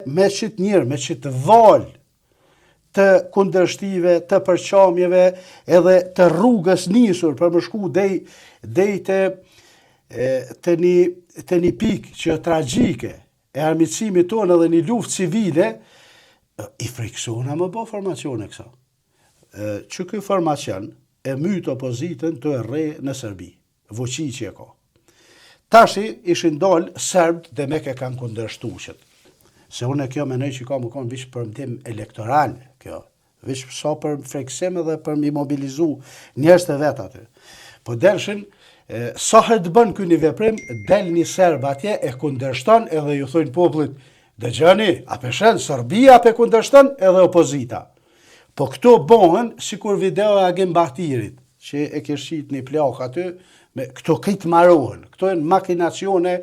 Me qitë njërë, me qitë valë të kundërshtive, të përçamjeve, edhe të rrugës nisur për me shku dej, dej te, te një, te një pikë që tragjike e armiqësimit tonë edhe një luftë civile, i frikësona me bo formacione kësa. Që ky formacion e myt opozitën të rre në Serbi. Vučići e ka. Tashi ishin dal serbët demek e kanë kundërshtu qët. Se unë kjo menoj që ka me konë veç përmtim elektoral, kjo. Veç sa për frikësim edhe për mi mobilizu njerëz të vet aty. Po delshin, sa herë të bën ky një veprim, del një serb atje e kundërshton edhe ju thojnë popullit, dëgjoni, a pe sheh, Serbia pe kundërshton edhe opozita. Po këto bohen sikur video e Agim Bahtirit, që e kish qit një plak aty, me këto krejt marohen. Këto janë makinacione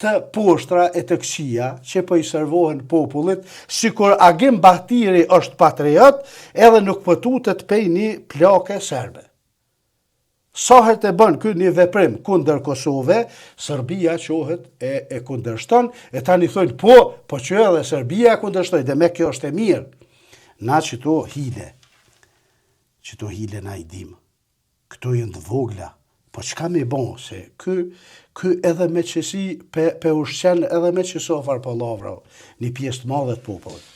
të poshtra e të këqija që po i servohen popullit, sikur Agim Bahtiri është patriot edhe nuk po tutet pej një plake serbe. Sa herë të bën ky një veprim kundër Kosove, Serbia çohet e e kundërshton, e tani thonë po, po që edhe Serbia e kundërshtoi, demek kjo është e mirë. Na qito hile, qito hile na i dimë. Këto janë të vogla, po çka me bo, se ky, ky edhe me qësi pe, pe ushqen edhe me qëso farë pallavra, një pjesë të madhe të popullit.